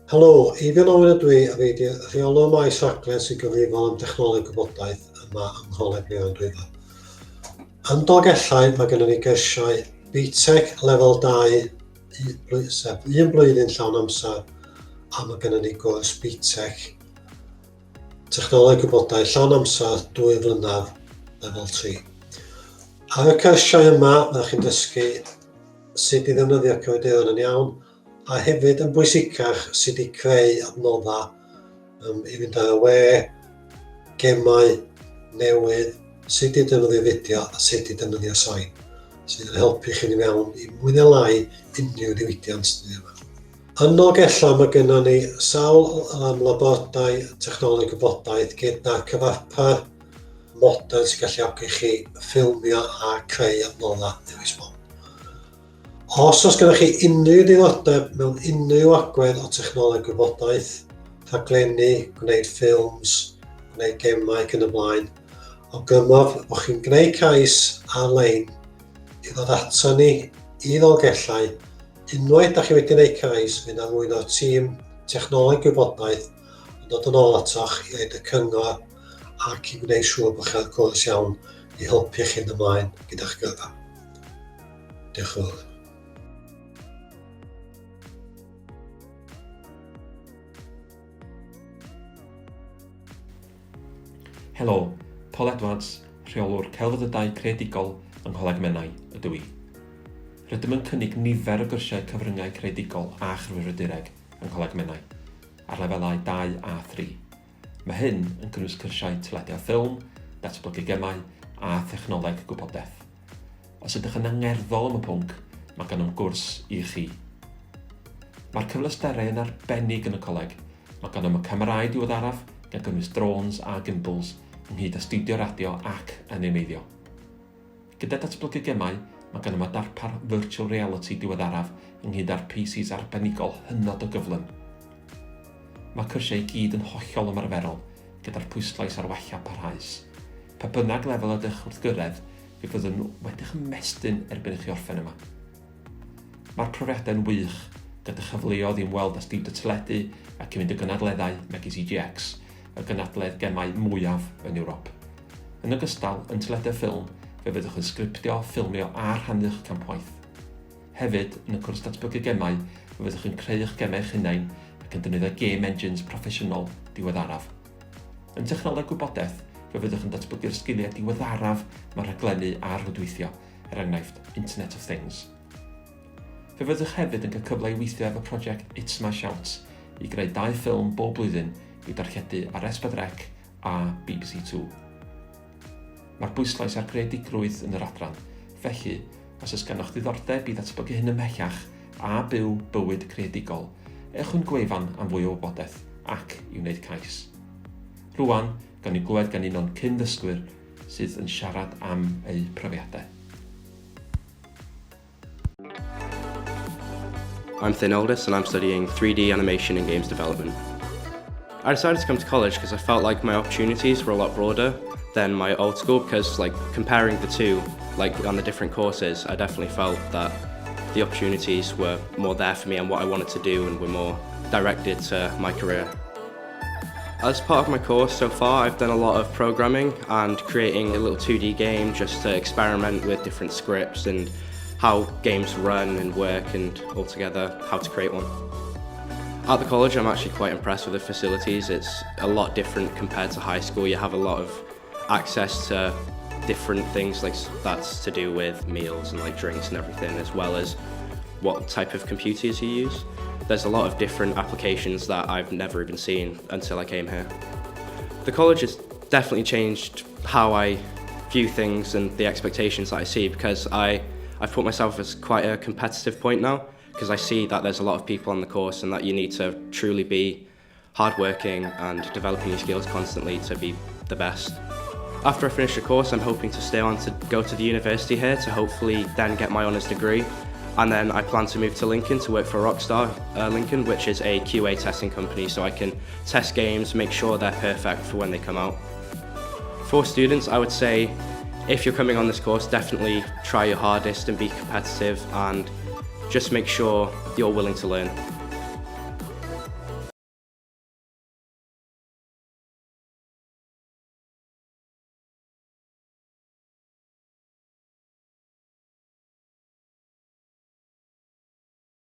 Helo, Eifion Owen ydw i a fi 'di rheolwr maes rhaglen sy'n gyfrifol am dechnoleg gwybodaeth yma yng Ngholeg Meirion Dwyfor. Yn Dolgellau mae gennym ni gyrsiau BTEC lefel 2, sef un blwyddyn llawn amser, a mae gennym ni gwrs BTEC Technoleg Gwybodaeth llawn amser 2 flynedd lefel 3. Ar y cyrsiau yma, fyddwch chi'n dysgu sut i ddefnyddio cyfrifiaduron yn iawn, a hefyd yn bwysicach sut i creu adnoddau um, i fynd ar y we, gemau newydd, sut i defnyddio fideo a sut i defnyddio sain, sydd yn helpu chi i mewn i mwy neu lai unrhyw ddiwydiant dyddiau yma. Yn Nolgellau mae gennym ni sawl um, labordai technoleg gwybodaeth gyda cyfarpar modern sy'n galluogi chi ffilmio a creu adnoddau newydd sbon. Os oes gennych chi unrhyw ddiddordeb mewn unrhyw agwedd o technoleg gwybodaeth, rhaglenni, gwneud ffilms, gwneud gemau ac yn y blaen, awgrymaf bod chi'n gwneud cais ar-lein i ddod ato ni i Ddolgellau. Unwaith da chi wedi gwneud cais, fydd yna rywun o'r tîm technoleg gwybodaeth yn dod yn ôl atoch i roed y cyngor ac i gwneud siŵr bod chi ar y cwrs iawn i helpu chi yn ymlaen gyda'ch gyrfa. Diolch yn fawr. Helo, Paul Edwards, rheolwr Celfyddydau Creadigol yng Ngholeg Menai ydw i. Rydym yn cynnig nifer o gyrsiau cyfryngau creadigol a chyfrifiadureg yng Ngholeg Menai, ar lefelau 2 a 3. Mae hyn yn cynnwys cyrsiau teledu a ffilm, datblygu gemau a thechnoleg gwybodaeth. Os ydych yn angerddol am y pwnc, mae gennym gwrs i chi. Mae'r cyfleusterau yn arbennig yn y coleg. Mae gennym y camerâu diweddaraf, gan gynnwys drones a gimbals, ynghyd â stiwdio radio ac animeiddio. Gyda datblygu gemau, mae gennym y darpar virtual reality diweddaraf ynghyd â'r PCs arbenigol hynod o gyflym. Mae'r cyrsiau i gyd yn hollol ymarferol, gyda'r pwyslais ar wella parhaus. Pa bynnag lefel ydych wrth gyrraedd, fe fyddwn wedi'ch ymestyn erbyn i chi orffen yma. Mae'r profiadau'n wych, gyda chyfleoedd i ymweld â stiwdio teledu ac i fynd i gynadleddau megis EGX, y gynadledd gemau mwyaf yn Ewrop. Yn ogystal, yn teledu a ffilm, fe fyddwch yn sgriptio, ffilmio a rhannu'ch campwaith. Hefyd, yn y cwrs datblygu gemau, fe fyddwch yn creu eich gemau eich hunain ac yn defnyddio game engines proffesiynol diweddaraf. Yn technoleg gwybodaeth, fe fyddwch yn datblygu'r sgiliau diweddaraf mewn rhaglennu a rhwydweithio, er enghraifft, Internet of Things. Fe fyddwch hefyd yn cael cyfle i weithio efo prosiect It's My Shout i greu dau ffilm bob blwyddyn i'w darlledu ar S4C a BBC Two. Mae'r bwyslais ar greadigrwydd yn yr adran, felly, os oes gennych ddiddordeb i ddatblygu hyn ymhellach a byw bywyd creadigol, ewch i'n gwefan am fwy o wybodaeth ac i wneud cais. Rwan, gawn ni glywed gan un o'n cyn-ddysgwyr sydd yn siarad am eu profiadau. I'm Thyn Aldous and I'm studying 3D animation and games development. I decided to come to college because I felt like my opportunities were a lot broader than my old school because like comparing the two like on the different courses I definitely felt that the opportunities were more there for me and what I wanted to do and were more directed to my career. As part of my course so far, I've done a lot of programming and creating a little 2D game just to experiment with different scripts and how games run and work and altogether how to create one. At the college, I'm actually quite impressed with the facilities. It's a lot different compared to high school. You have a lot of access to different things like that's to do with meals and like drinks and everything, as well as what type of computers you use. There's a lot of different applications that I've never even seen until I came here. The college has definitely changed how I view things and the expectations that I see because I, I've put myself as quite a competitive point now because I see that there's a lot of people on the course and that you need to truly be hardworking and developing your skills constantly to be the best. After I finish the course, I'm hoping to stay on to go to the university here to hopefully then get my honours degree. And then I plan to move to Lincoln to work for Rockstar uh, Lincoln, which is a QA testing company, so I can test games, make sure they're perfect for when they come out. For students, I would say if you're coming on this course, definitely try your hardest and be competitive and just make sure you're willing to learn.